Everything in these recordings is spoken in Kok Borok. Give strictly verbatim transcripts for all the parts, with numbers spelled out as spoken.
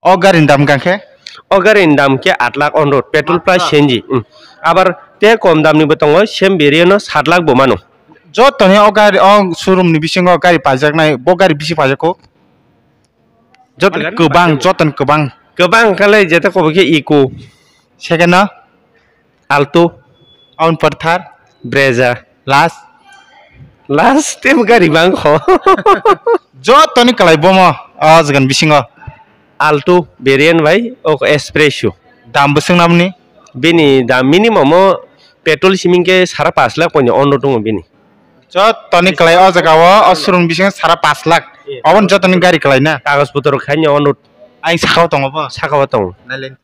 O gari ni dam hwnkha khe? O gari ni dam khe aat lakh on road, petrol plus C N G. Hmm. Abar te kom dam ni bo tongo, same variant no saat lakh bo mano. Joto ni o gari, o showroom ni bisingo gari paijak nai, bo gari bisi paijak kho? Joto gari kwbang, paijak. Joto ni kwbang. Kwbang kale jeta kobo khe Eeco. Second no? Alto. Aboni pore Thar. Brezza. Last. Last tei bo gari bang kho. Joto ni kwlai bomo o jaga ni bisingo. Alto variant bai o Espresso. Dam bwswk nabni? Bini dam minimum o petrol siming khe sara pash lakh poino on road tongo bini. Joto ni kwlai o jaga o, o showroom bisingo sara pash lakh. Yes. Oboni joto ni gari kwlai na? Kagoj putro khaini on road. Ang saka o tongo bo? Saka o tongo. Nailen.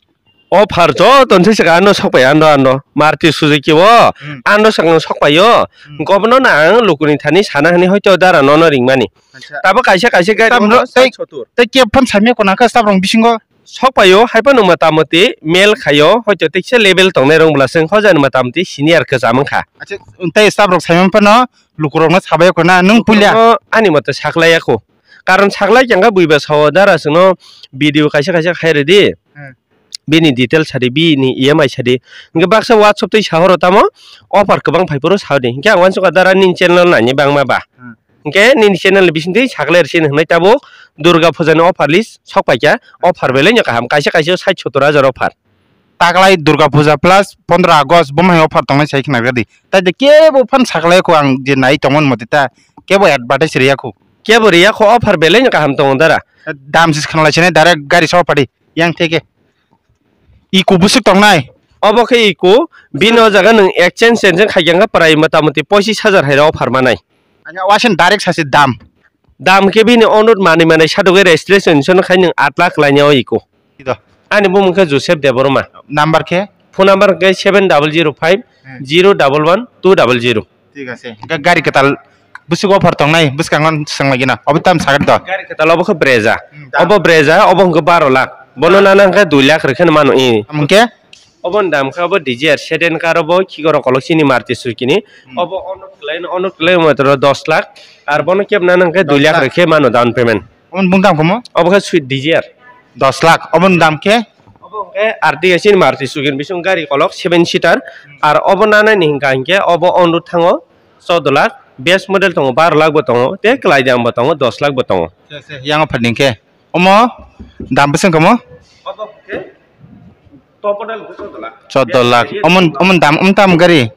Offer joto ni saka ano sokpai ando ando. Maruti Suzuki o, hmm, ando sakno sokpai o. Hmm. Gobono na ang lukuni thani sana hani hoito dara nono ringmani. Acha. Tabo kaisa kaisa gari tamo ono tei, sait sotur. Tei kebphano saimya kona kha stabrong bisingo. Sokpaio, hai phano mota moti mel khaio, hoito tekse level tongnai rong bwla chwng hoja ni mota moti senior kwcham wngkha. Acha, tei staff rok saimano phano lukurokno sabai kho na, nwng puila? Lukurokno ani mote saklaiya kho. Karon saklai khe wngkha buiba sao dara chwngno video kaisa kaisa khai rwdi. Hmm. Bini detail sadi, bini E M I sadi. Hwnkhe baksa WhatsApp tei sahoro tamo offer kwbang phai phuru saudi. Hwnkhe ang uansukha dara nini channel naini bangma ba. Hmm. Hwnkhe nini channel ni bisingtwi saklai rwsini hwnwi tabuk Durga Puja ni offer list sok paikha, offer belai no kaham, kaisa kaisa sait sotor hajar offer. Taklai Durga Puja plus pondro August bo mai offer tongnai sai khna gadi. Tai de kebo phan saklai kho ang je nai tongmani motwi ta kebo advertise riya kho. Kebo riya kho, offer belai no kaham tongo dara. Dam sis khna lai sini direct gari so padi yang theke. Eeco bwswk tongnai? Obo khe Eeco, bini o jaga nwng exchange change khai khe prai mota moti pochis hajar hai rw offer manai. Ani wasen direct sasi dam. Dam khe bini onut manwi manai sadugwi registration sono khai nwng aat lakh lainai o Eeco. Ido. Ani bumung khe Joseph Debbarma. Number khe? Phone number khe seven double zero five zero double one two double zero. Thik ase. Ga-, gari kwtal bwswk offer tongnai, bwskango swng lagina. Obo tam sagad do. Gari kwtal obo khe Brezza. Hmm, dam. Obo Brezza, obo hwnkhe baro lakh. Bono nana hwnkhe dui lakh rwkhe mano i. Among khe? Obo ni dam khe obo Dzire sedan car obo khikoro kolok chini Maruti Suzuki ni. Hmm. Obo ono kwlai, ono kwlai matro dos lakh. Ar bono kebna nang khe dui lakh rwkhe mano down payment. Obo ni bung dam khe mo? Obo khe Swift Dzire. Dos lakh. Obo ni dam khe? Obo hwnkhe R T S ni Maruti Suzuki ni bising gari kolok seven seater. Ar obo nanani hwnkha hinkhe obo onrut thango choudo lakh, base model tongo baro lakh bo tongo, tei kwlai dam bo tongo, dos lakh bo tongo. Se, se, yang offer ni khe. Omo dam bwswk kamo? Obo hwnkhe top model hwnkhe choudo lakh. Choudo lakh. Base model omo, omo dam, omo tam gari?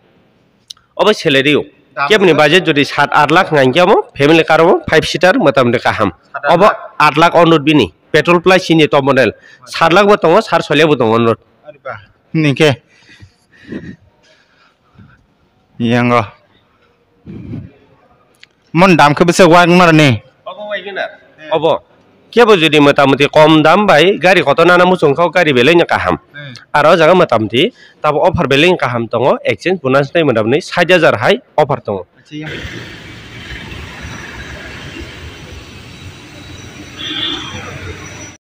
Obo salary o. Dam kebni budget jodi sat aat lakh ngai khe omo family car omo five seater mota moti kaham. Sat aat lakh. Obo aat lakh onrut bini. Petrol plus C N G top model. Sat lakh bo tongo, sar soi lakh bo tongo onrut. Ari ba. Ni khe. Yango. Mon dam khe bwswk Wagoner ni? Obo Wagoner. Obo. Kebo jodi mota moti kom dam bai gari kotor nana muchung kha, gari belai no kaham. Hmm. Aro o jaga mota moti tabo offer belai no kaham tongo, exchange bonus tei mota moti sait hajar hai offer tongo. Acha, yang.